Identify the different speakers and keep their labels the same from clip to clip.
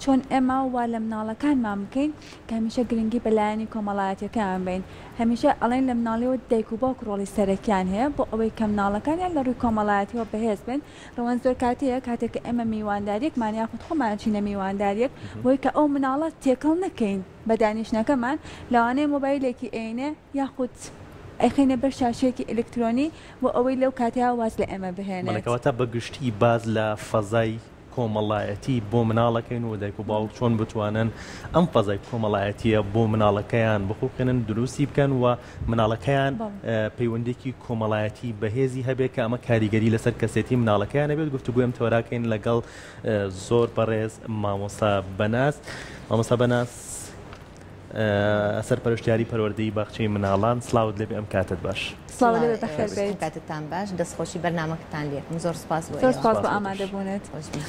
Speaker 1: چۆن ئێمە وا لە مناڵەکانمان بکەین کە هەمیشە گرنگی بە لایەنی کۆمەڵایەتیەکەیان بەین هەمیشە ئەڵێن لە مناڵیەوە دایک و باوک ڕۆڵی سەرەکیان هەیە بۆ ئەوەی کە مناڵەکانیان لە ڕووی کۆمەڵایەتیەوە بەهێز بن ڕەوەند زۆر کاتەیە کاتێک کە ئێمە میوانداریەکمان یاخود خۆمان ئەچینە میوانداریەک بۆی کە ئەو مناڵە تێکەڵ نەکەین بە دانیشتنەکەمان لەوانەیە مۆبایلێکی ئەینێ یاخود ئەیخەینە بەر شاشەیەکی ئەلکترۆنی بۆ ئەوەی لەو کاتەیا واز لە ئێمە
Speaker 2: بەڵێ
Speaker 1: بهێنێت.
Speaker 2: کەواتە بە گشتی باس لە فەزای کۆمەڵایەتی بۆ مناڵەکەین و دایک و باوک چۆن بتوانن ئەم فەزای کۆمەڵایەتیە بۆ مناڵەکەیان بخوڵقێنن دروستی بکەن و مناڵەکەیان پەیوەندێکی کۆمەڵایەتی بەهێزی هەبێت کە ئەمە کاریگەری لەسەر کەسێتی مناڵەکەیان هەبێت گفتوگۆی ئەم تەوەراکەین لەگەڵ زۆر بەڕێز مامۆستا بەناز مامۆستا بەناز سەرپەرشتیاری پەروەردەی باخچەی مناڵان سڵاوت لێبێ ئەم کاتەت باش.
Speaker 1: سڵاو لێبێ بەخێر بێیت.
Speaker 3: ئەم کاتەتان باش دەستخۆشی بەرنامەکەتان لێ ئەکەم زۆر سوپاس بۆ
Speaker 1: زۆر
Speaker 3: ئێوە.
Speaker 1: سوپاس بۆ ئامادەبوونت.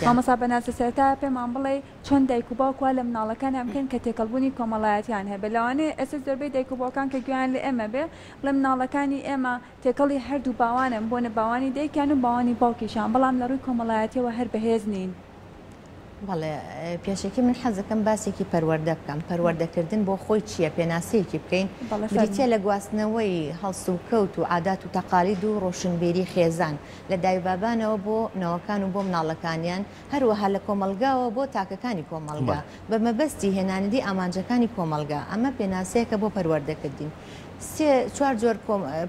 Speaker 1: مامۆستا بەناز لە سەرەتایا پێمان بڵێ چۆن دایک و باوک وا لە مناڵەکانیان بکەن کە تێکەڵبوونی کۆمەڵایەتیان هەبێ لەوانەیە ئێستا زۆربەی دایک و باوکان کە گوێیان لە ئێمە بێ بڵێن مناڵەکانی ئێمە تێکەڵی هەردوو باوانن بۆنە باوانی دایکیان و باوانی باوکیشیان بەڵام لە ڕووی کۆمەڵایەتیەوە هەر بەهێز نین.
Speaker 3: بەڵێ پێشەکی من حەزەکەم باسێکی پەروەردە بکەم پەروەردەکردن بۆ خۆی چییە پێناسەیەکی بکەین بریتیە لە گواستنەوەی هەڵسوکەوت و عادات و تەقالید و ڕۆشنبیری خێزان لە دایبابانەوە بۆ نەوەکان و بۆ مناڵەکانیان هەروەها لە کۆمەڵگاوە بۆ تاکەکانی کۆمەڵگا بە مەبەستی هێنانەدی ئامانجەکانی کۆمەڵگا ئەمە پێناسەیەکە بۆ پەروەردەکردین سێ چوار جۆر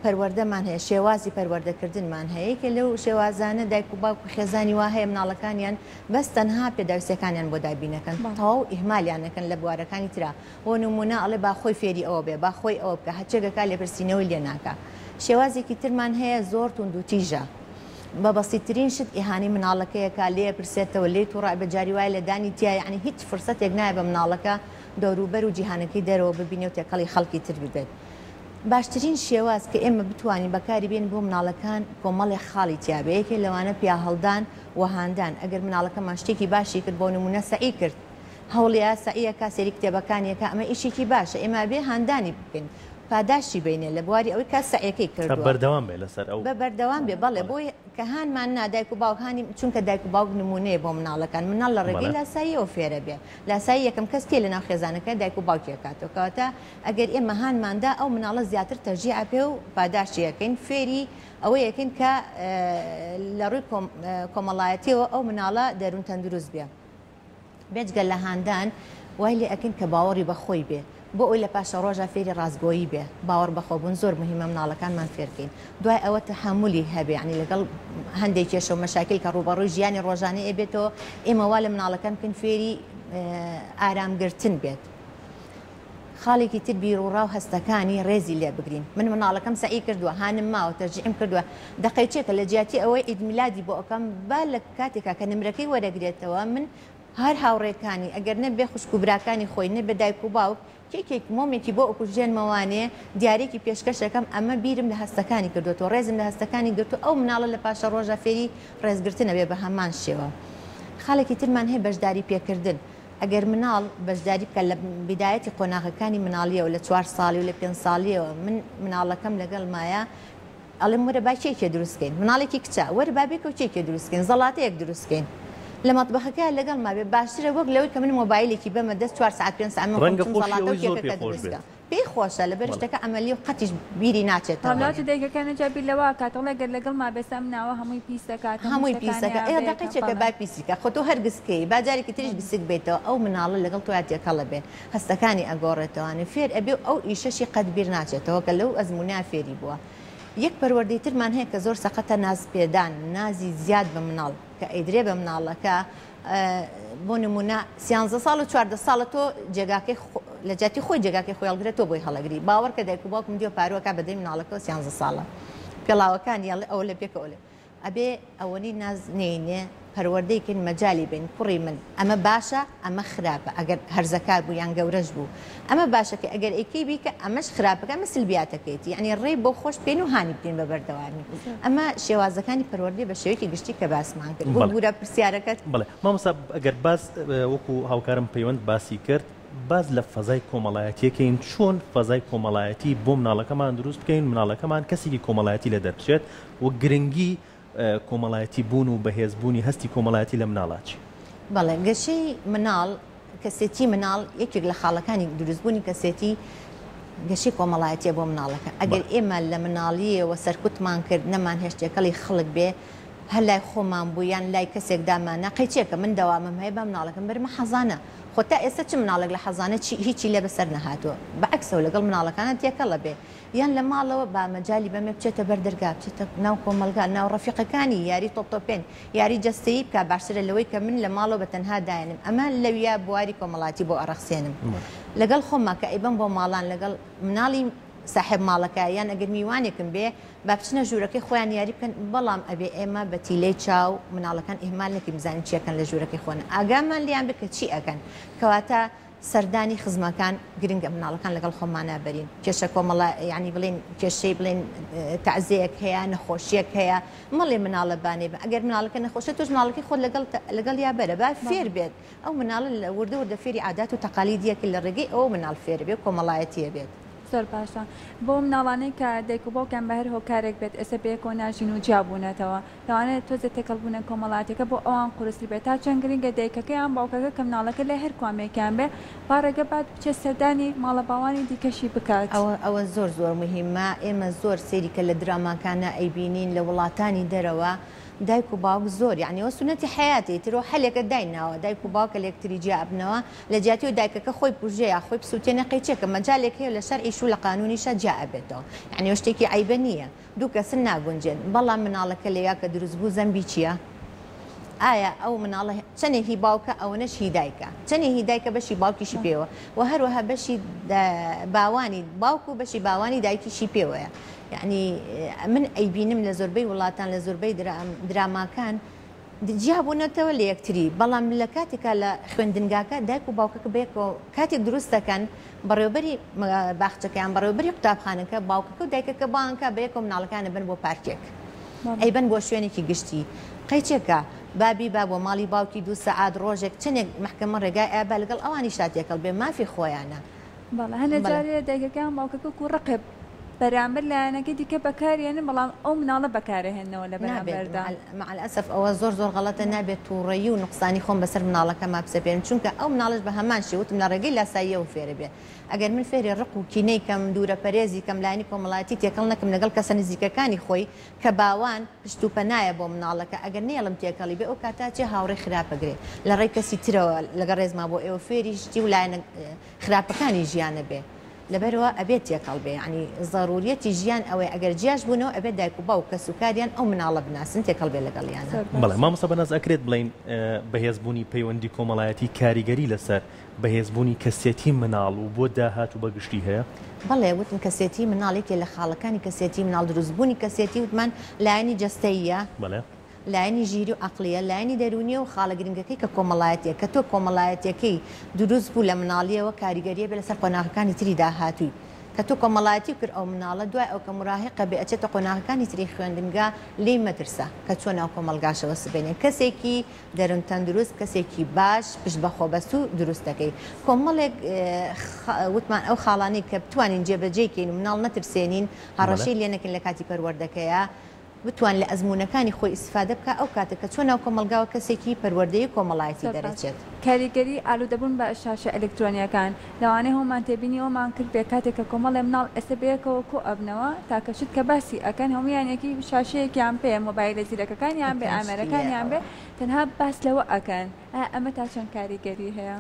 Speaker 3: پەروەردەمان هەیە شێوازی پەروەردەکردنمان هەیە یەکێ لەو شێوازانە دایک و باوک و خێزانی وا هەیە مناڵەکانیان بەس تەنها پێداویستیەکانیان بۆ دابینەکەن تەواو ئیهمالیان ئەکەن لە بوارەکانی ترا بۆ نمونە ئەڵێ با خۆی فێری ئەوە بێ با خۆی ئەوە بکا هەرچێک ئەکا لێپرسینەوەی لێ ناکا شێوازێکی ترمان هەیە زۆر توندوتیژە بە بەسیترین شت ئیهانەی مناڵەکەی ئەکا لێ ئەپرسێتەوە لێی توڕە ئەبێ جاری وایە لێدانی تیا یەعنی هیچ فرسەتێک نایە بە مناڵەکە دەوروبەر و جیهانەکەی دەرەوە ببینێ و تێکەڵی خەڵکی تر ببێت. باشترین شێواز کە ئێمە بتوانین بەکاری بێنین بۆ مناڵەکان کۆمەڵێک خاڵی تیا بێ یەکێ لەوانە پیاهەڵدان و هاندان ئەگەر مناڵەکەمان شتێکی باشی کرد بۆ نمونە سەعی کرد هەوڵیا سەعیەکا سەیری کتێبەکانی ئەکا ئەمە ئیشێکی باشە ئێمە ئەبێ هاندانی بکەین پاداشتی بەینێ لە بواری ئەوەی کە سەعیەکەی
Speaker 2: تا
Speaker 3: کردووە.
Speaker 2: بەردەوام بێ لەسەر ئەو
Speaker 3: بە بەردەوام بێ بەڵێ بۆیە کە هانمان نا دایک و باوک هانی چونکە دایک و باوک نمونەیە بۆ مناڵەکان مناڵ لە ڕێگەی
Speaker 2: بەڵێ.
Speaker 3: لاساییەوە فێرە بێ لاسایی یەکەم کەس کێ لەناو خێزانەکە دایک و باوکی ئەکاتەوە کەواتە ئەگەر ئێمە هانمان دا ئەو مناڵە زیاتر تەشجیع ئەپێ و پاداشتی ئەکەین فێری ئەوەی ئەکەین کە لە ڕووی کۆمەڵایەتیەوە ئەو مناڵە دەروون تەندروست بێ بێجگە لە هاندان وای لێ ئەکەین کە باوەڕی بە خۆی بێ بۆ ئەوەی لە پاشەڕۆژا فێری ڕاستگۆیی بێ باوەڕ بەخۆبوون زۆر مهمە مناڵەکانمان فێرکەین دوای ئەوە تەحەمولی هەبێ یانی لەگەڵ هەندێک کێشە و مەشاکیل کە ڕووبەڕووی ژیانی ڕۆژانەی ئەبێتەوە ئێمە وا لە مناڵەکان بکەین فێری ئارامگرتن بێت خاڵێکی تر بیروڕا و هەستەکانی ڕێزی لێ بگرین من مناڵەکەم سەعی کردووە هانم ماوە تەشجیعم کردووە دەقەیچێکە لە جیاتی ئەوەی عید میلادی بۆ ئەکەم با لە کاتێکا کە نمرەکەی وەرەگرێتەوە من هەر هاوڕێکانی ئەگەر نەبێ خوشک و براکانی خۆی نەبێ دایک و باوک کێکێک مۆمێکی بۆ ئەکوژێنمەوانێ دیاریەکی پێشکەش ئەکەم ئەمە بیرم لە هەستەکانی کردۆتەوە ڕێزم لە هەستەکانی گرتوە ئەو مناڵە لە پاشەڕۆژا فێری ڕێزگرتن ئەبێ بە هەمان شێوە خاڵێکی ترمان هەیە بەشداری پێکردن ئەگەر مناڵ بەشداری بکات لە بیدایەتی قۆناغەکانی مناڵیەوە لە چوار ساڵی و لە پێنج ساڵیەوە من مناڵەکەم لەگەڵمایە ئەڵێم وەرە با کێکێ دروست کەین مناڵێکی کچە وەرە با بێکەوە کێکێ دروست کەین زەڵاتەیەک دروست کەین لە مەتبەخەکەیا لەگەڵما بێ باشترە وەک لەوەی کە من مۆبایلێکی بەمە دەست چوار سەعات پێنج سەعات من خۆم
Speaker 2: ڕەنگە
Speaker 3: چم
Speaker 2: خۆشی
Speaker 3: زەڵاتە و
Speaker 2: ئەوەی زۆر پێ
Speaker 3: کێکەکە
Speaker 2: خۆش
Speaker 3: دروست
Speaker 2: بێت.
Speaker 3: کە پێی خۆشە لەبەر
Speaker 2: بەڵێ.
Speaker 3: شتەکە عەمەلی و قەتیش بیری ناچێتەوە.
Speaker 1: بەڵام لەواتە دایکەکە نەجا بیر لەوە ئەکاتەوە ئەڵێ گەر لەگەڵما بێسە ئەم ناوە هەمووی پیس ئەکات هەموو
Speaker 3: هەمووی
Speaker 1: شتەکانی
Speaker 3: پیسەکە ئێ
Speaker 1: ئەبێت
Speaker 3: دەقەی چێکە
Speaker 1: بەڵێ.
Speaker 3: با پیسی کە خۆ تۆ هەر گسکەی با جارێکی تریش گسک بێتەوە ئەو مناڵە لەگەڵ تۆیا تێکەڵ ئەبێ هەستەکانی ئەگۆڕێتەوانێ فێر ئەبێ و ئەو ئیشەشی قەت بیر ناچێتەوە کە لەو ئەزموونەیا فێری بووە یەک پەروەردەی ترمان هەیە کە زۆر سەقەتە ناز پێدان نازی زیاد بە مناڵ کە ئەیدرێ بە مناڵەکە بۆ نمونە سیانزە ساڵ و 14 ساڵە تۆ جێگاکەی لە جیاتی خۆی جێگاکەی خۆی هەڵگرێت تۆ بۆی هەڵەگری باوەڕ کە دایک و باوکم دیوە پاروەکە بەدەی مناڵەکەەوە سیانزە ساڵە پێڵاوەکانی ئەڵێ ئەوە لە پێکەوە لێ ئەبێ ئەوەنەی ناز نەینێ پەروەردەی کەین مەجالی بەین کوڕی من ئەمە باشە ئەمە خراپە ئەگەر هەرزەکار بوو یان گەورەش بوو ئەمە باشەکەی ئەگەر ئەیکەی بیکە ئەمەش خراپەکە ئەمە سلبیاتەکەیەتی یعنی ڕێی بۆ خۆش بکەین و هانی بدەین بە بەردەوامی ئەمە شێوازەکانی پەروەردەی بە شێوەیەکی گشتی کە باسمان کرد
Speaker 2: بەڵێ.
Speaker 3: ببورە پرسیارەکەت.
Speaker 2: بەڵێ مامۆستا ئەگەر باس وەکو هاوکارم پەیوەند باسی کرد باس لە فەزای کۆمەڵایەتیەکەین چۆن فەزای کۆمەڵایەتی بۆ مناڵەکەمان دروست بکەین مناڵەکەمان کەسێکی کۆمەڵایەتی لێ دەربچێت و گرنگی کۆمەڵایەتی بوون و بەهێز بوونی هەستی کۆمەڵایەتی لە مناڵا چی؟
Speaker 3: بەڵێ گەشەی مناڵ کەسێتی مناڵ یەکێک لە خاڵەکانی دروستبوونی کەسێتی گەشەی کۆمەڵایەتیە بۆ مناڵەکە ئەگەر ئێمە لە مناڵیەوە سەرکوتمان کرد نەمانهێشت تێکەڵی خەڵک بێ هەر لای خۆمان بوو یان لای کەسێک داماننا قەیچێکە من دەوامم هەیە با مناڵەکەم بەرمە حەزانە خۆ تا ئێستا چ مناڵێک لە حەزانە چی هیچی لێ بەسەر نەهاتووە بە عەکسەوە لەگەڵ مناڵەکانە تێکەڵە بێ یان لە ماڵەوە با مەجالی بەمێ بچێتە بەر دەرگا بچێتە ناو کۆمەڵگا ناو ڕەفیقەکانی یاری تۆپ تۆپێن یاری جەستەیی بکا باشترە لەوەی کە من لە ماڵەوە بە تەنها داینم ئەمە لەویا بواری کۆمەڵاتی بۆ ئەڕەخسێنم لەگەڵ خۆما کە ئەیبەم بۆ ماڵان لەگەڵ مناڵی ساحێب ماڵەکە یان ئەگەر میوانێکم بێ با بچنە ژوورەکەی خۆیان یاری بکەن بەڵام ئەبێ ئێمە بە تیلەی چاو مناڵەکان ئیهمال نەکەین بزانین چی ئەکەن لە ژوورەکەی خۆن ئاگامان لێیان بێ کە چی ئەکەن کەواتە سەردانی خزمەکان گرنگە مناڵەکان لەگەڵ خۆمانا بەرین کێشە کۆمەڵە یانی بڵێن کێشەی بڵێن تەعزیەک هەیە نەخۆشیەک هەیە مەڵێ مناڵە بانێ بە ئەگەر مناڵەکە نەخۆشە تۆش مناڵەکەی خۆت لەگەڵ لەگەڵ یا بەرە با فێر بێت ئەو مناڵە لە وردە وردە فێری عادات و تەقالیدیەکە لە ڕێگەی ئەوە مناڵ فێر بێ کۆمەڵایەتیە بێت.
Speaker 1: زۆر باشە بۆ مناڵانەی کە دایک و باوکیان بە هەر هۆکارێک بێت ئێستا بەیەکەوە ناژین و جیا بوونەتەوە لەوانەیە تۆزێ تێکەڵبوونە کۆمەڵاتیەکە بۆ ئەوان قورستر بێت تا چەند گرنگە دایکەکە یان باوکەکە کە مناڵەکە لای هەر کوامێکیان بێ با ڕێگە بات بچێت سەردانی ماڵە باوانی دیکەشی بکات.
Speaker 3: ئەوە ئەوە زۆر زۆر موهیمە ئێمە زۆر سەیری کە لە دراماکانا ئەیبینین لە وڵاتانی دەرەوە دایک و باوک زۆر یانی ئەوە سونەتی حەیاتە ئیتر ئەوە حەلێکە دایناوە دایک و باوک کە لە یەکتری جیا ئەبنەوە لە جیاتی ئەوەی دایکەکە خۆی بکوژێ یا خۆی بسوتێنێ قەیچێکە مەجالێک هەیە لە شەرعیش و لە قانونیشا جیا ئەبێتەوە یانی ئەوە شتێکی عەیبە نییە دوو کەسن ناگونجێن بەڵام مناڵەکە لەویا کە دروست بوو زەنبی چیە؟ ئایا ئەو مناڵە چەنێ هی باوکە ئەوەنەش هی دایکە چەنێ هی دایکە بەشی باوکیشی پێوە و هەروەها بەشی باوانی باوک و بەشی باوانی دایکیشی پێوەیە یعنی من ئەیبینم لە زۆربەی وڵاتان لە زۆربەی دراماکان جیا بوونەتەوە لە یەکتری، بەڵام لە کاتێکا لە خوێندنگاکە دایک و باوکەکە بەیەکەوە کاتێک دروست دەکەن بەڕێوەبەری باخچەکە یان بەڕێوەبەری قوتابخانەکە باوکەکە و دایکەکە بانگ کا بەیەکەوە مناڵەکان ئەبەن بۆ پارکێک ئەیبەن بۆ شوێنێکی گشتی قەیچێکە بابی با بۆ ماڵی باوکی دوو سەعات ڕۆژێک چەنێک مەحکەمە ڕێگای ئەیا با لەگەڵ ئەوانیشا تێکەڵ بێ مافی خۆیانە.
Speaker 1: بەڵێ هەنێ جار هەیە دایکەکە یان باوکەکە وەکو ڕقێ بەرامبەر لایەنەکەی دیکە بەکاریێنن بەڵام ئەو مناڵە بەکارەهێننەوە لە
Speaker 3: نابێت
Speaker 1: بەرامبەردا.
Speaker 3: مع الاسف ئەوە زۆر زۆر غەڵەتە نابێت توڕەیی و نوقسانی خۆم بەسەر مناڵەکەما بسەپێنم چونکە ئەو مناڵەش بە هەمان شێوە وتم لە ڕێگەی لاساییەوە فێرە بێ ئەگەر من فێری ڕق و کینەی کەم دوورە پەرێزی کەم لایەنی کۆمەڵایەتی تێکەڵ نەکەم لەگەڵ کەسە نزیکەکانی خۆی کە باوان پشت و پەنایە بۆ مناڵەکە ئەگەر نەیەڵم تێکەڵی بێ ئەو کاتە چێ هاوڕێی خراپ ئەگرێ لە ڕێی کەسی ترەوە لەگەڵ ڕێزما بۆ ئێوە فێری شتی و لایەنە خراپەکانی ژیانە بێ لەبەرئەوە ئەبێت تێکەڵ بێ یانی زەروریەتی ژیان ئەوەیە ئەگەر جیاش بوونەوە ئەبێت دایک و باوک کەس و کاریان ئەو مناڵە بناسن تێکەڵ بێ لەگەڵیانا.
Speaker 2: بەڵێ مامۆستا بەناز ئەکرێت بڵێین بەهێزبوونی پەیوەندی کۆمەڵایەتی کاریگەری لەسەر بەهێزبوونی کەسێتی مناڵ و بۆ داهاتوو بە گشتی هەیە؟
Speaker 3: بەڵێ وتم کەسێتی مناڵ یەکێ لە خاڵەکانی کەسێتی مناڵ دروستبوونی کەسێتی وتمان لایەنی جەستەییە،
Speaker 2: بەڵێ.
Speaker 3: لایەنی ژیری و عەقڵییە، لایەنی دەروونییە و خاڵە گرنگەکەی کە کۆمەڵایەتییە، کە تۆ کۆمەڵایەتییەکەی دروست بوو لە مناڵییەوە کاریگەرییە بێ لەسەر قۆناغەکانی تری داهاتووی، کە تۆ کۆمەڵایەتی کرد ئەو مناڵە دوای ئەو کە موراهیقە بێ ئەچێتە قۆناغەکانی تری خوێندنگا لێی مەترسە کە چووە ناو کۆمەڵگاشەوە سبەینێ کەسێکی دەروون تەندروست کەسێکی باش پشت بەخۆبەستوو دروست دەکەی کۆمەڵێک وتمان ئەو خاڵانەی کە بتوانین جێبەجێی کەین و مناڵ نەترسێنین هەڕەشەی لێ نەکەین لە کاتی پەروەردەکەیا بتوان لە ئەزموونەکانی خۆی ئیستفادە بکا ئەو کاتە کە چووە ناو کۆمەڵگاوە کەسێکی پەروەردەیی و کۆمەڵایەتی
Speaker 1: زۆر باش.
Speaker 3: دەرەچێت.
Speaker 1: کاریگەری ئالوودەبوون بە شاشە ئەلکترۆنییەکان، لەوانەیە هەموومان تێبینی ئەوەمان کردبێ کاتێک کە کۆمەڵێ مناڵ ئێستا بەیەکەوە کۆ ئەبنەوە تاکە شت کە باسی ئەکەن هەموویان یەکی شاشەیەکیان پێیە مۆبایلە زیرەکەکانیان بێ
Speaker 3: یەکەم شتی
Speaker 1: ئامێرەکانیان بێ
Speaker 3: ئەوە.
Speaker 1: تەنها باس لەوە ئەکەن ئایا ئەمە تا چەند کاریگەری هەیە؟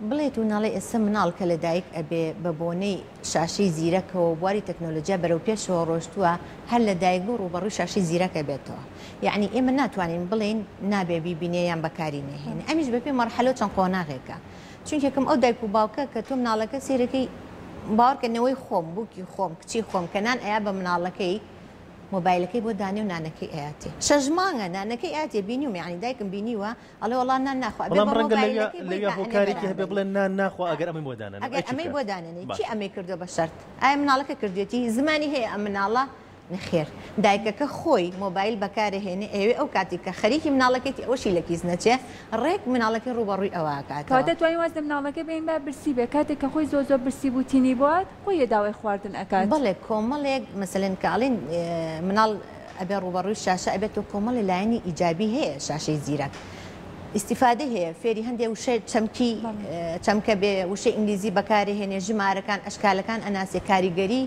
Speaker 3: بڵێت و نەڵێ ئێستا مناڵ کە لەدایک ئەبێ بە بۆنەی شاشەی زیرەکەوە و بواری تەکنۆلۆجیا بەرەو پێشەوە ڕۆشتووە هەر لە دایک بوو ڕووبەڕووی شاشەی زیرەک ئەبێتەوە یەعنی ئێمە ناتوانین بڵێین نابێ بیبینێ یان بەکاری نەهێنێ ئەمیش بەپێی مەرحەلە و چەند قۆناغێکە چونکێکم ئەو دایک و باوکە کە تۆ مناڵەکە سەیرەکەی باوەڕکە نەوەی خۆم بووکی خۆم کچی خۆم کە نان ئەیا بە مناڵەکەی مۆبایلەکەی بۆ دانێ و نانەکەی ئەیاتێ شەش مانگە نانەکەی ئەیاتێ بینیومە یەعنی دایکم بینیوە ئەڵێ وەڵا نان ناخوا ئەبێ
Speaker 2: بەڵام
Speaker 3: بە
Speaker 2: ڕەنگە لەویا
Speaker 3: مۆبایلەکەی بۆی
Speaker 2: لەویا
Speaker 3: دائەنێ
Speaker 2: هۆکارێکی هەبێ
Speaker 3: بەرامبەری
Speaker 2: بڵێ نان ناخوا ئەگەر ئەمەی بۆ دانەنێم
Speaker 3: ئەگەر
Speaker 2: ئەی چی
Speaker 3: ئەمەی
Speaker 2: بکات
Speaker 3: بۆ دانەنێی کێ
Speaker 2: باشە
Speaker 3: ئەمەی کردووە بە شەرت ئایا مناڵەکە کردوێتی زمانی هەیە ئەم مناڵە نەخێر دایکەکە خۆی مۆبایل بەکارەهێنێ ئەیەوێ ئەو کاتی کە خەریکی مناڵەکەیتی ئەوەشی لە کیس نەچێ ڕێک مناڵەکەی ڕووبەڕووی ئەوە ئەکاتەوە.
Speaker 1: کەواتە توانی واز لە مناڵەکەی بێنین با برسی بێ کاتێک کە خۆی زۆر زۆر برسی بوو تینی بوات خۆی داوای خواردن ئەکات.
Speaker 3: بەڵێ کۆمەڵێک مەسەلەن کە ئەڵێن مناڵ ئەبێ ڕووبەڕووی شاشە ئەبێتەوە کۆمەڵێ لایەنی ئیجابی هەیە شاشەی زیرەک. ئیستیفادەی هەیە فێری هەندێ وشە چەمکی چەمکە بێ وشەی ئینگلیزی بەکارێ هێنێ ژمارەکان ئەشکالەکان ئەناسێ کاریگەری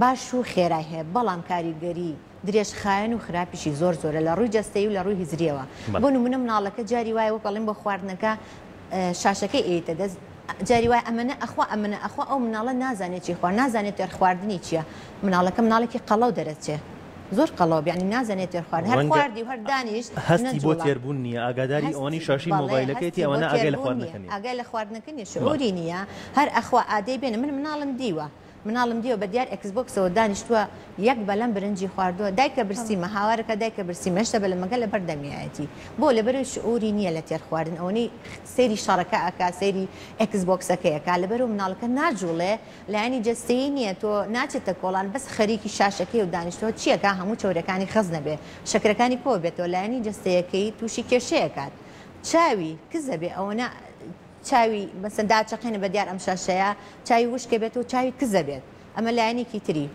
Speaker 3: باش و خێرای هەیە بەڵام کاریگەری درێژخایەن و خراپیشی زۆر زۆرە لە ڕووی جەستەیی و لە ڕووی هزریەوە بۆ نمونە مناڵەکە جاری وایە وەک ئەڵێن بۆ خواردنەکە شاشەکەی ئەیتە دەست جاری وایە ئەمەنە ئەخوا ئەمەنە ئەخوا ئەو مناڵە نازانێت چی خوا نازانێت تێر خواردنی چییە مناڵەکە مناڵێکی قەڵەو دەرەچێ زۆر قەڵەو یانی نازانێت تێر خوارد هەر
Speaker 2: ڕەنگە
Speaker 3: خواردی و هەر دانیشت
Speaker 2: هەستی بۆ
Speaker 3: نەجوڵا
Speaker 2: تێربوون نییە ئاگاداری ئەوەنی
Speaker 3: هەستی
Speaker 2: شاشەی
Speaker 3: بەڵێ
Speaker 2: مۆبایلەکەیەتی
Speaker 3: هەستی بۆ
Speaker 2: ئەوەنە ئاگای لە
Speaker 3: تێربوون نییە
Speaker 2: خواردنەکە نییە.
Speaker 3: ئاگای لە خواردنەکە نییە
Speaker 2: بەڵێ.
Speaker 3: شعوری نییە هەر ئەخوا ئادەی بێنە من مناڵم دیوە مناڵم دیوە بە دیار ئێکسبۆکسەوە دانیشتووە یەک بەلەم برنجی خواردووە دایکە برسیمە هاوارەکە دایکە برسیمە هێشتا بەلەمەکە لەبەر دەمیایەتی بۆ لەبەرەوەی شعوری نییە لە تێر خواردن ئەوەنەی سەیری شەڕەکە ئەکا سەیری ئێکسبۆکسەکەی ئەکا لەبەرەوە مناڵەکە ناجوڵێ لایەنی جەستەیی نییە تۆ ناچێتە کۆڵان بەس خەریکی شاشەکەی و دانیشتووە چیەکا هەموو چەورەکانی خەست نەبێ شەکرەکانی کۆ بێتەوە لایەنی جەستەیەکەی تووشی کێشەیەکات چاوی کزە بێ ئەوەنە چاوی مەسەن داچەقێنە بە دیار ئەم شاشەیە چاوی وشکە بێت و چاوی کزە بێت ئەمە لایەنێکی تری.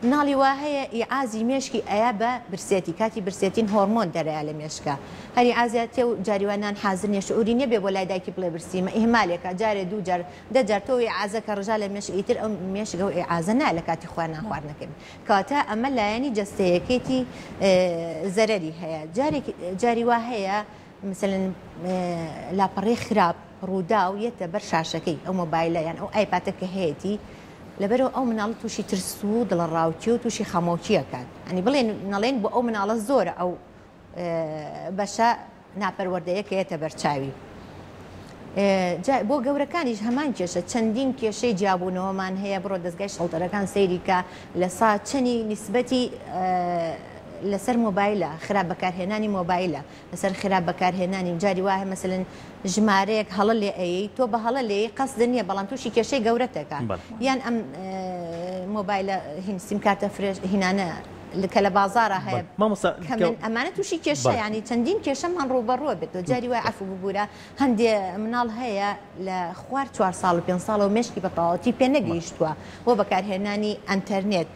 Speaker 3: مناڵی وا هەیە ئیعازی مێشکی ئەیا بە برسێتی کاتی برسێتین هۆرمۆن دەرەیا لە مێشکا هەر ئیعازیا تێ و جاری وا نان حازر نیە شعوری نیە بێ بۆ لای دایکی بڵێ برسیمە ئیهمالێکە جارێ دوو جار دە جار تۆ ئیعازە کە ڕژا لە مێشک ئیتر ئەو مێشک ئەو ئیعازە نا لە کاتی خۆیان نان خواردنەکەی کەواتە ئەمە لایەنی جەستەیەکێتی زەرەری هەیە جارێک جاری وا هەیە مەسەلەن لاپەڕەی خراپ ڕووداو یەتە بەر شاشەکەی ئەو مۆبایلە یان ئەو ئایپاتە کە هەیەتی لەبەرەوە ئەو مناڵە تووشی ترس و دڵەڕاوکێ و تووشی خەمۆکی ئەکات ئەنی بڵێن نەڵێن بۆ ئەو مناڵە زۆرە ئەو بەشە ناپەروەردەیە کە یەتە بەرچاوی بۆ گەورەکانیش هەمان کێشە چەندین کێشەی جیابوونەوەمان هەیە بڕۆ دەستگای شەڵتەرەکان سەیریکە لە سا چەنی نیسبەتی لەسەر مۆبایلە خراپ بەکارهێنانی مۆبایلە لەسەر خراپ بەکارهێنانی جاری وایە مەسەلەن ژمارەیەک هەڵە لێ ئەیەی تۆ بە هەڵە لێی قەسد نییە بەڵام تووشی کێشەی گەورەت دەکا یان ئەم مۆبایلە هین سیم کارتە فرێش هینانە کە لە بازارە هەیە
Speaker 2: مامۆستا
Speaker 3: کەمن ئەمانە تووشی کێشە ینی چەندین کێشەمان ڕووبەڕووە بێتەوە جاری وای عەفو ببوورە هەندێ مناڵ هەیە لە خوار چوار ساڵ و پێنج ساڵەوە مێشکی بە تەواوەتی پێ نەگەیشتووە بۆ بەکارهێنانی ئەنتەرنێت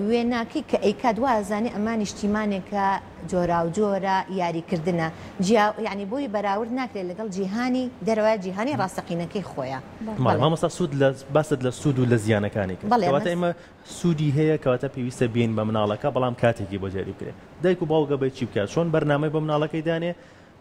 Speaker 3: وێناکەی کە ئەیکات وا ئەزانێ ئەمە نیشتیمانێکە جۆراوجۆرە یاریکردنە جیا یانی بۆی بەراورد ناکرێت لەگەڵ جیهانی دەرەوە جیهانی ڕاستەقینەکەی خۆیە.
Speaker 2: بەڵێ مامۆستا سوود لە باست لە سوود و لە زیانەکانی کرد
Speaker 3: بەڵێ
Speaker 2: کەواتە ئێمە سوودی هەیە کەواتە پێویستە بێین بە مناڵەکە بەڵام کاتێکی بۆ دیاری بکرێت دایک و باوک ئەبێ چی بکات چۆن بەرنامەی بۆ مناڵەکەی دانێ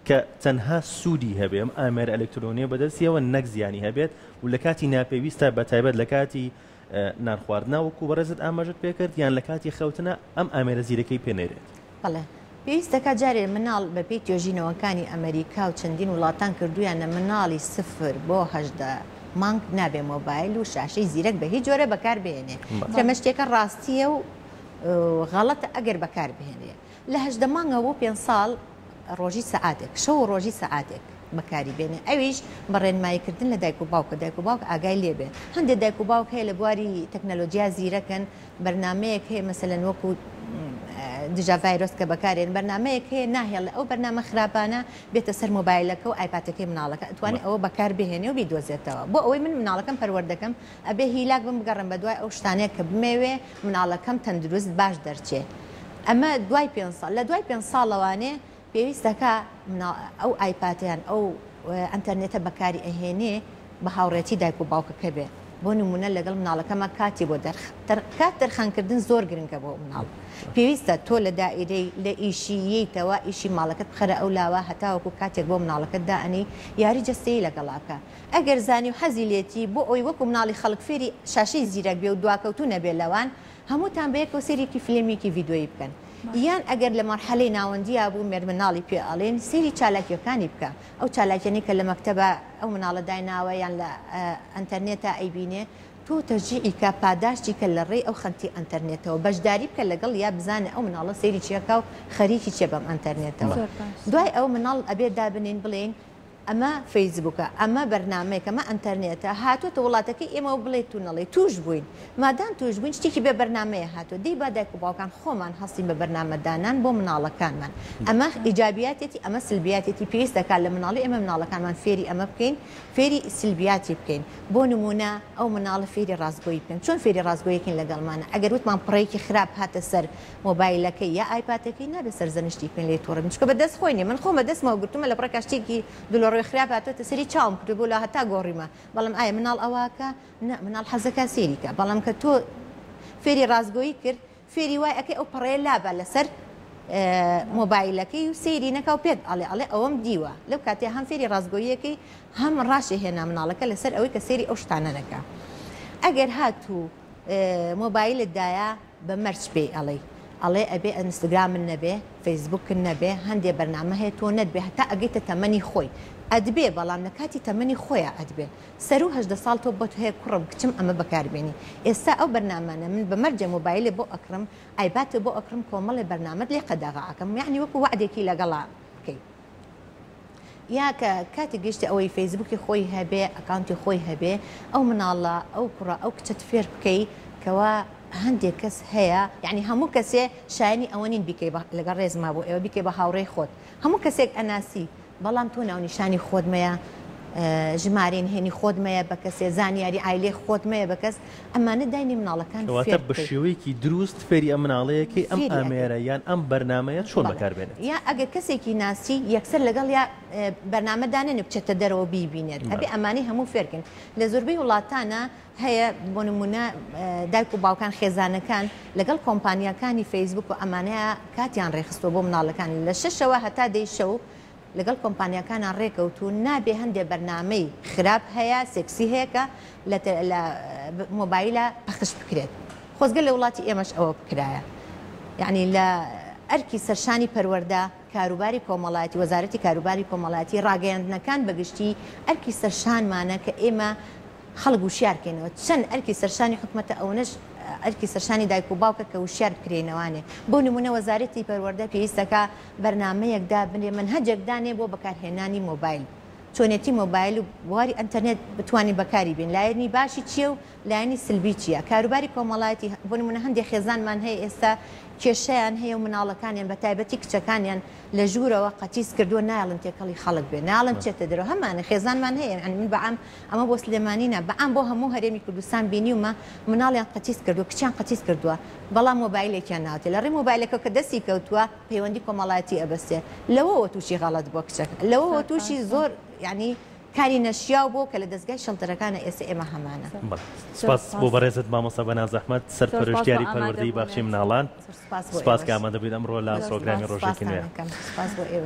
Speaker 2: کە تەنها سوودی هەبێ ئەم ئامێرە ئەلکترۆنیە بەدەستیەوە نەک زیانی هەبێت و لە کاتی ناپێویستە بە تایبەت لە کاتی نان خواردنا وەکو بەڕێزت ئاماژەت پێکرد یان لە کاتی خەوتنا ئەم ئامێرە زیرەکەی پێ نەرێت؟
Speaker 3: بەڵێ پێویست دەکات جارێ مناڵ بەپێی توێژینەوەکانی ئەمەریکا و چەندین وڵاتان کردویانە مناڵی سفر بۆ 18 مانگ نابێ مۆبایل و شاشەی زیرەک بە هیچ جۆرە بەکار بهێنێ کەمە شتێکە ڕاستیە و غەڵەتە ئەگەر بەکار بهێنرێ لە 18 مانگەوە بۆ پێنج ساڵ ڕۆژی سەعاتێک شەو و ڕۆژی سەعاتێک بەکاری بێنێ ئەویش بە ڕێنمایی کردن لە دایک و باوکە دایک و باوک ئاگای لێ بێ هەندێک دایک و باوک هەیە لە بواری تەکنەلۆجیا زیرەکن بەرنمەیەک هەیە مەسەلەن وەکو دژە ڤایرۆس کە بەکارێن بەرنمەیەک هەیە ناهێڵێ ئەو بەرنامە خراپانە بێتە سەر مۆبایلەکە و ئایپاتەکەی مناڵەکە ئەتوانێت ئەوە بەکار بهێنێ و بیدۆزێتەوە بۆ ئەوەی من مناڵەکەم پەروەردەکەم ئەبێ هیلاک بم بگەڕێم بەدوای ئەو شتانەیە کە بمەوێ مناڵەکەم تەندروست باش دەرچێ ئەمە دوای پێ ساڵ لە دوای پێ ساڵەوانێ پێویست دەکا مناڵ ئەو ئایپاتە یان ئەو ئەنتەرنێتە بەکاری ئەهێنێ بە هاوڕێتی دایک و باوکەکە بێ بۆ نمونە لەگەڵ مناڵەکەما کاتی بۆ دەرخ کات تەرخانکردن زۆر گرنگە بۆ مناڵ پێویستە تۆ لە دائیرەی لە ئیشی یەیتەوە ئیشی ماڵەکەت بخەرە ئەو لاوە هەتاوەکو کاتێک بۆ مناڵەکەت دائەنێی یاری جەستەیی لەگەڵا بکە ئەگەر زانی و حەزی لێتی بۆ ئەوەی وەکو مناڵی خەڵک فێری شاشەی زیرەک بێ و دواکەوتوو نەبێ لەوان هەمووتان بەیەکەوە سەیرێکی فلێمێکی ڤیدۆیی بکەن یان ئەگەر لە مەرحەلەی ناوەندیا بوو مێردمناڵی پێ ئەڵێن سەیری چالاکیەکانی بکە ئەو چالاکیانەی کە لە مەکتەبا ئەو مناڵە دایناوە یان لە ئەنتەرنێتا ئەیبینێ تۆ تەشجیعی کە پاداشتی کە لە ڕێی ئەو خەنتی ئەنتەرنێتەوە بەشداری بکە لەگەڵ یا بزانە ئەو مناڵە سەیری چیەکا و خەریکی چیە بەم ئەنتەرنێتەوە دوای ئەو مناڵ ئەبێ دابنێین بڵێین. ئەمە فەیسبووکە، ئەمە بەرنامەیەکە، ئەمە ئەنتەرنێتە، هاتووەتە وڵاتەکەی ئێمەوە بڵێیت و نەڵێی تووش بووین. مادام تووش بووین شتێکی بێ بەرنامەیە هاتووە، دەی با دایک و باوکان خۆمان هەستین بە بەرنامە دانان بۆ مناڵەکانمان. ئەمە ئیجابیاتێتی، ئەمە سلبیاتێتی، پێویست دەکات لە مناڵی ئێمە مناڵەکانمان فێری ئەمە بکەین، فێری سلبیاتی بکەین. بۆ نموونە ئەو مناڵە فێری ڕاستگۆیی بکەن. چۆن فێری ڕاستگۆیی کەین لەگەڵمانە؟ ئەگەر وتمان پڕەیەکی خراپ هاتە سەر مۆبایلەکەی یا ئایپاتەکەی نابێت سەرزەنشتی بکەین لێی توڕە بین چونکە بە دەست خۆی نیە من خۆم بە دەستمەوە گرتومە لە پڕێکا شتێکی دلۆڕوی خراپ هاتۆتە سەری چاوم کردوە بۆ لا هەتا گۆڕیمە بەڵام ئایا مناڵ ئەواکە نا مناڵ حەزەکا سەیری کا بەڵام کە تۆ فێری ڕاستگۆیی کرد فێری وای ئەکەی ئەو پەڕەیە لابا لەسەر مۆبایلەکەی و سەیری نەکا و پێت ئەڵێ ئەڵێ ئەوەم دیوە لەو کاتێ هەم فێری ڕاستگۆییەکەی هەم ڕاشی هێنا مناڵەکە لەسەر ئەوەی کە سەیری ئەو شتانە نەکا ئەگەر هاتوو مۆبایلت دایە بە مەرج پێی ئەڵێی ئەڵێ ئەبێ ئەنستگرامت نەبێ فەیسبوکت نەبێ هەندێ بەرنامە هەیە تۆ نەتبێ هەتا ئەگەیتە تەمەنی خۆی ئەتبێ بەڵام لە کاتی تەمەنی خۆیا ئەتبێ سەرو 18 ساڵ تۆ بۆت هەیە کوڕم کچم ئەمە بەکار بێنی ئێستا ئەو بەرنامانە من بە مەرجێ مۆبایلێ بۆ ئەکڕم ئایپاتێ بۆ ئەکڕم کۆمەڵێ بەرنامەت لێ قەدەغە ئەکەم یەعنی وەکو وەعدێکی لەگەڵا بکەی. یا کە کاتێک گەیشتە ئەوەی فەیسبووکی خۆی هەبێ ئەکاونتی خۆی هەبێ ئەو مناڵە ئەو کوڕە ئەو کچەت فێر بکەی کەوا هەندێک کەس هەیە یعنی هەموو کەسێ شایانی ئەوە نین بیکەی بە لەگەڵ ڕێزما بۆ ئێوە بیکەی بە هاوڕێی خۆت هەموو کەسێک ئەناسی بەڵام تۆ ناونیشانی خۆت مەیە ژمارەی نهێنی خۆت مەیە بە کەسێ زانیاری عایلەی خۆت مەیە بە کەس ئەمانە داینی مناڵەکان
Speaker 2: کەواتە
Speaker 3: فێر
Speaker 2: بە
Speaker 3: بکەی.
Speaker 2: شێوەیەکی دروست فێری ئەم مناڵەیەکەی ئەم
Speaker 3: فێری ئەکەی.
Speaker 2: ئامێرە یان ئەم بەرنامەیە چۆن
Speaker 3: بەڵێ
Speaker 2: بەکار بێنێت.
Speaker 3: یا ئەگەر کەسێکی ناسی یەکسەر لەگەڵیا بەرنامە دانەنێ بچێتە دەرەوە بیبینێت ئەبێ
Speaker 2: بەڵێ.
Speaker 3: ئەمانەی هەموو فێرکەین لە زۆربەی وڵاتانە هەیە بۆ نمونە دایک و باوکان خێزانەکان لەگەڵ کۆمپانیاکانی فەیسبوک و ئەمانەیە کاتیان ڕێکخستووە بۆ مناڵەکان لە شەشەوە هەتا دەی شەو لەگەڵ کۆمپانیاکانا ڕێکەوتوون نابێ هەندێ بەرنامەی خراپ هەیە سێکسی هەیە کە لە لە مۆبایلە پەخش بکرێت خۆزگە لە وڵاتی ئێمەش ئەوە بکرایە یعنی لە ئەرکی سەرشانی پەروەردە کاروباری کۆمەڵایەتی وەزارەتی کاروباری کۆمەڵایەتی ڕاگەیاندنەکان بەگشتی ئەرکی سەرشانمانە کە ئێمە خەڵک وشیار کەینەوە چەند ئەرکی سەرشانی حکومەتە ئەونەش ئەرکی سەرشانی دایک و باوکە کە وشیار بکرێینەوانێ بۆ نمونە وەزارەتی پەروەردە پێویستەکە بەرنامەیەک دابنێ مەنهەجێک دانێ بۆ بەکارهێنانی مۆبایل چۆنێتی مۆبایل و بواری ئەنتەرنێت بتوانین بەکاری بێن لایەنی باشی چییە و لایەنی سلبی چییە کاروباری کۆمەڵایەتی بۆ نمونە هەندێک خێزانمان هەیە ئێستا کێشەیان هەیە و مناڵەکانیان بە تایبەتی کچەکانیان لە ژوورەوە قەتیس کردووە نایەڵن تێکەڵی خەڵک بێ ناڵن بچێتە دەرەوە هەمانە خێزانمان هەیە یانی من بەعام ئەمە بۆ سلێمانی نا بەعام بۆ هەموو هەرێمی کوردستان بینیومە مناڵیان قەتیس کردووە کچیان قەتیس کردووە بەڵام مۆبایلێکیان ناوتێ لە ڕێی مۆبایلەکە کە دەستی کەوتووە پەیوەندی کۆمەڵایەتی ئەبەستێ لەوەوە تووشی غەڵەت بووە کچەکە لەوەوە تووشی زۆر یانی کاری نەشیاو بووە کە لە دەزگای شەڵتەرەکانە ئێستا ئێمە هەمانە.
Speaker 2: بەڵێ سپاس بۆ بەڕێزت مامۆستا بەناز ئەحمەد سەرپەرشتیاری پەروەردەی باخچەی مناڵان
Speaker 3: سپاس بۆ
Speaker 2: سپاس کە
Speaker 3: ئێوەش.
Speaker 2: ئامادە بوویت ئەمڕۆ لە
Speaker 3: زۆر
Speaker 2: پرۆگرامی
Speaker 3: سپاس
Speaker 2: ڕۆژێکی نوێ.
Speaker 3: سپاستان ئەکەم سپاس بۆ ئێوەش.